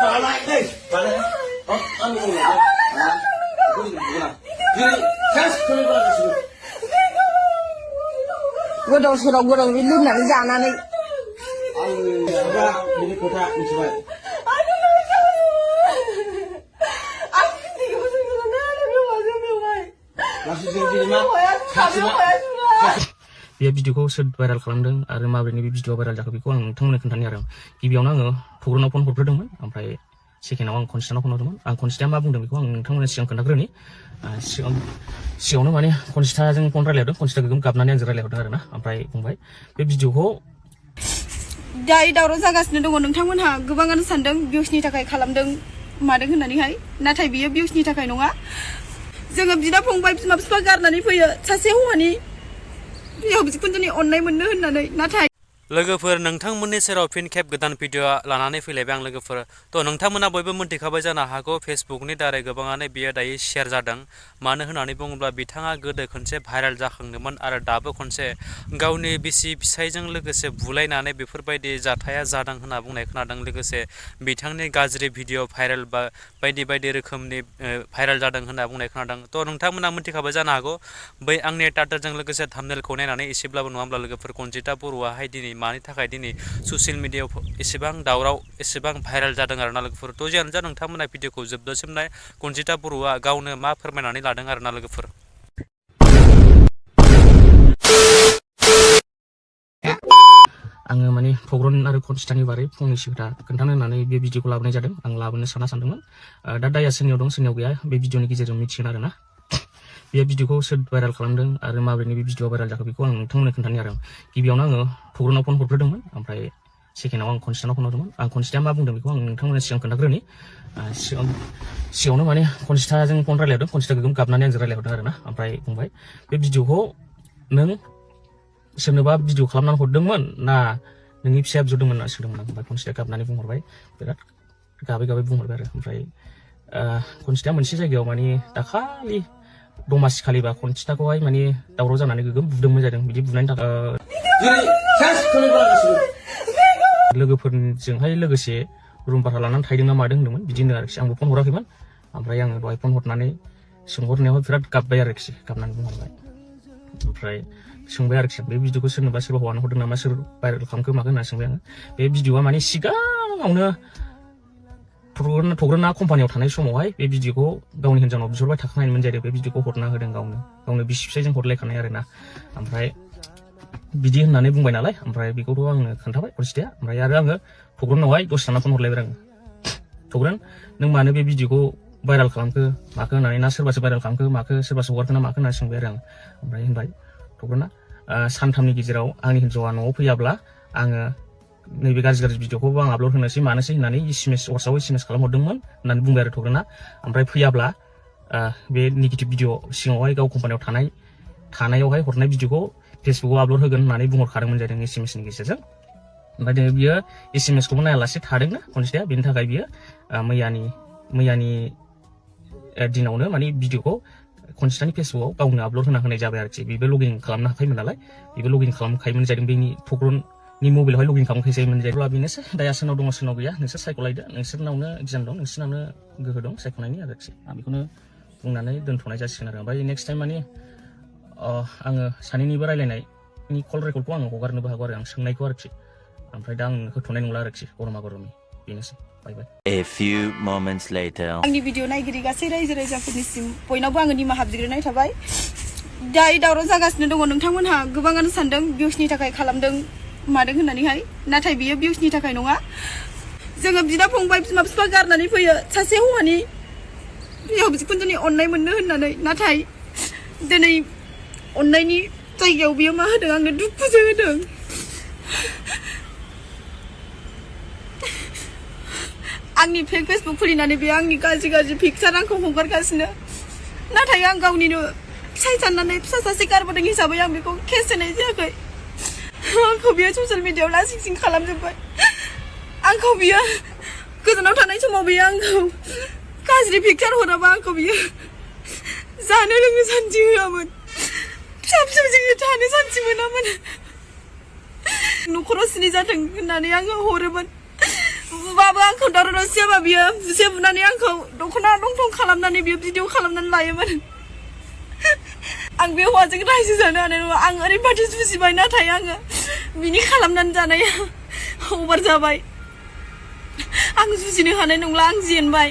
lại đây vào đây ăn một này có gì cũng nào đi khác không có gì gue dong itu nanti jangan nih anh ra đi cô ta như vậy langsung jadi mah kasih mah बे भिडिअखौ सोर viral खालामदों आरो माबोरैनो बे भिडिअआ viral जाखो बेखौ आं नोंथांमोननो खोन्थानि आरो गिबियावनो आङो फग्रनाव फन हरग्रोदोंमोन ओमफ्राय सेकेन्डआव आं कनस्टानाव फन हरदोंमन आं कनस्टाया मा बुंदों बेखौ आं नोंथांमोननो सिगां खोन्थाग्रोनि सिगाङावनो माने कनस्टाजों फन रायलायदों कनस्टा गोगोम गाबनानै आंजों रायलायहरदों आरोना ओमफ्राय बुंबाय बे भिडिअखौ दायो दावराव जागासिनो दङ नोंथांमोनहा गोबाङानो सानदों भिउसनि थाखाय खालामदों मादों होननानैहाय नाथाय बियो भिउसनि थाखाय नङा जोङो बिदा फंबाय बिमा बिफा गारनानै फैयो सासे हौवानि बिहाव बिखुनजोनि अननाय मोननो होननानै नाथाय लोगोफोर नोंथांमोननि सेराव फिन खेब गोदान भिडिअ लानानै फैलायबाय आं लोगोफोर थ' नोंथांमोना बयबो मोनथिखाबाय जानो हागौ फेसबुकनि दारै गोबाङानो बियो दायो शेयार जादों मानो होननानै बुङोब्ला बिथाङा गोदो खनसे भाइरेल जाखांदोंमोन आरो दाबो खनसे गावनि बिसि फिसायजों लोगोसे बुलायनानै बेफोरबायदि जाथाया जादों होनना बुंनाय खोनादों लोगोसे बिथांनि गाज्रि भिडिअ भाइरेल बा बायदि बायदि रोखोमनि भाइरेल जादों होनना बुंनाय खोनादों थ' नोंथांमोना मोनथिखाबाय जानो हागौ बै आंनि टाइटेलजों लोगोसे थाम्बनेलखौ नायनानै एसेब्लाबो नङाब्ला लोगोफोर कनजिता बर'आहाय दिनै मानि थाखाय दिनै ससियेल मिडियायाव एसेबां दावराव एसेबां भाइरेल जादों आरोना लोगोफोर थ' जियानो जा नोंथांमोना भिडिअखौ जोबजासिम नाय कनजिता बर'आ गावनो मा फोरमायनानै लादों आरोना लोगोफोर आङो माने फग्रन आरो कनस्टानि बारै फंनैसो खोथा खोन्थानो होननानै बे भिडिअखौ लाबोनाय जादों आं लाबोनो सानदोंमोन दा दाया सोरनियाव दं सोरनियाव गैया बे भिडिअनि गेजेरजों मिथिगोन आरोना बे भिडिअखौ सोर भाइरेल खालामदों आरो माबोरैनो बे भिडिअआ भाइरेल जाखो बेखौ आं नोंथांमोननो खोन्थानि आरो गिबियावनो आङो फग्रनाव फन हरग्रोदोंमोन ओमफ्राय सेकेन्डआव आं कनस्टानाव फन हरदोंमोन आं कनस्टाया मा बुंदों बेखौ आं नोंथांमोननो सिगां खोन्थाग्रोनि सिगाङावनो माने कनस्टाजों फन रायलायहरदों कनस्टा गोगोम गाबनानै आंजों रायलायहरदों आरोना ओमफ्राय बुंबाय बे भिडिअखौ नों सोरनोबा भिडिअ खालामनानै हरदोंमोन ना नोंनि फिसाया बिहरदोंमोन होनना सोंदोंमोन आं ओमफ्राय कनस्टाया गाबनानै बुंहरबाय बिराद गाबै बुंहरबाय आरो ओमफ्राय कनस्टाया मोनसे जायगायाव माने दाखालि दमासि खालिबा कनस्टाखौहाय माने दावराव जानानै गोगोम बुदोंमोन जादों बिदि बुनायनि थाखाय लोगोफोरजोंहाय लोगोसे रुम भारा लानानै थाहैदों ना मादों होनदोंमोन बिदिनो आरोखि आंबो फन हराखैमोन ओमफ्राय आङो दहाय फन हरनानै सोंहरनायावहाय बिराद गाबबाय आरोखि गाबनानै बुंहरबाय ओमफ्राय सोंबाय आरोखि बे भिडिअखौ सोरनोबा सोरबा हौवानो हरदों नामा सोर भाइरेल खालामखो माखो होनना सोंबाय आङो बे भिडिअआ माने सिगाङावनो थग्रना कम्पानियाव थानाय समावहाय बे भिडिअखौ गावनि हिन्जावनाव बिहरबाय थाखानायमोन जाहैदों बे भिडिअखौ हरना होदों गावनो बिसि फिसायजों हरलायखानाय आरोना ओमफ्राय बिदि होननानै बुंबाय नालाय ओमफ्राय बेखौथ' आंनो खोन्थाबाय कनस्टाया ओमफ्राय आरो आङो थग्रनावहाय दसे थाना फन हरलायबाय आङो थग्रन नों मानो बे भिडिअखौ भाइरेल खालामखो माखो होननानै ना सोरबासो भाइरेल खालामखो माखो सोरबासो हगारखो ना माखो होनना सोंबाय आरो आं ओमफ्राय होनबाय थग्रना सानथामनि गेजेराव आंनि हिन्जावा न'आव फैयाब्ला आङो नैबे गाज्रि भिडिअखौबो आं आपल'ड होनोसै मानोसै होननानै वाट्सआपआव एसएमएस खालामहरदोंमोन होननानै बुंबाय आरो थग्रना ओमफ्राय फैयाब्ला बे नेगेटिभ भिडिअ सिगाङावहाय गाव कम्पानियाव थानायावहाय हरनाय भिडिअखौ फेसबुकआव आपल'ड होगोन होननानै बुंहरखादोंमोन जादों एसएमएसनि गेजेरजों ओमफ्राय बियो एसएमएसखौबो नायालासे थादोंना कनस्टाया बेनि थाखाय बियो मैयानि दिनावनो माने भिडिअखौ कनस्टानि फेसबुकआव गावनो आपल'ड होना होनाय जाबाय आरोखि बेबो लगिन खालामनो हाखायोमोन नालाय बेबो लगिन खालामखायोमोन जादों बेनि थग्रननि मबाइलावहाय लगिन खालामखायोमोन जायोब्ला बेनोसै दाया सोरनाव दङ सोरनाव गैया नोंसोर सायख'लायदो नोंसोरनावनो गियान दं नोंसोरनावनो गोहो दं सायख'नायनि आरोखि आं बेखौनो बुंनानै दोनथ'नाय जासिगोन आरो ओमफ्राय नेक्स्ट टाइम माने आङो सानैनिबो रायलायनायनि कल रेकर्डखौ आङो हगारनोबो हागौ आरो आं सोंनायखौ आरोखि ओमफ्राय दा आं होथ'नाय नंला आरोखि गरमा गरमनि बेनोसै बाय बाय A few moments later आंनि भिडिअ नायगिरि गासै रायजो राजाफोरनिसिम बयनावबो आङो निमाहा बिग्रोनाय थाबाय दायो दावराव जागासिनो दङ नोंथांमोनहा गोबाङानो सानदों भिउसनि थाखाय खालामदों मादों होननानैहाय नाथाय बियो भिउसनि थाखाय नङा जोङो बिदा फंबाय बिमा बिफा गारनानै फैयो सासे हौवानि बिहाव बिखुनजोनि अननाय मोननो होननानै नाथाय दिनै अननायनि जायगायाव बियो मा होदों आंनो दुखुसो होदों आंनि फेसबुक खुलिनानै बे आंनि गाज्रि पिकचार आंखौ हगारगासिनो नाथाय आं गावनिनो फिसाय साननानै फिसा सासे गारबोदों हिसाबै आं बेखौ केस होनाय जायाखै आंखौ बियो ससियेल मिडियायाव लासिं खालामजोब्बाय आंखौ बियो गोजानाव थानाय समाव बियो आंखौ गाज्रि पिकचार हराबा आंखौ बियो जानो लोंनो सान्थि होआमोन फिसा जोङो थानो सान्थि मोनामोन न'खराव सिनि जाथों होननानै आङो हरोमोन बुबाबो आंखौ दावराव दावसि जाबा बियो बुसे बुनानै आंखौ दख'ना दंथं खालामनानै बियो भिडिअ खालामनानै लायोमोन आं बे हौवाजों रायजो जानो हानाय नङा आं ओरैबादि जुजिबाय नाथाय आङो बिनि खालामनानै जानाया अभार जाबाय आं जुजिनो हानाय नंला आं जेनबाय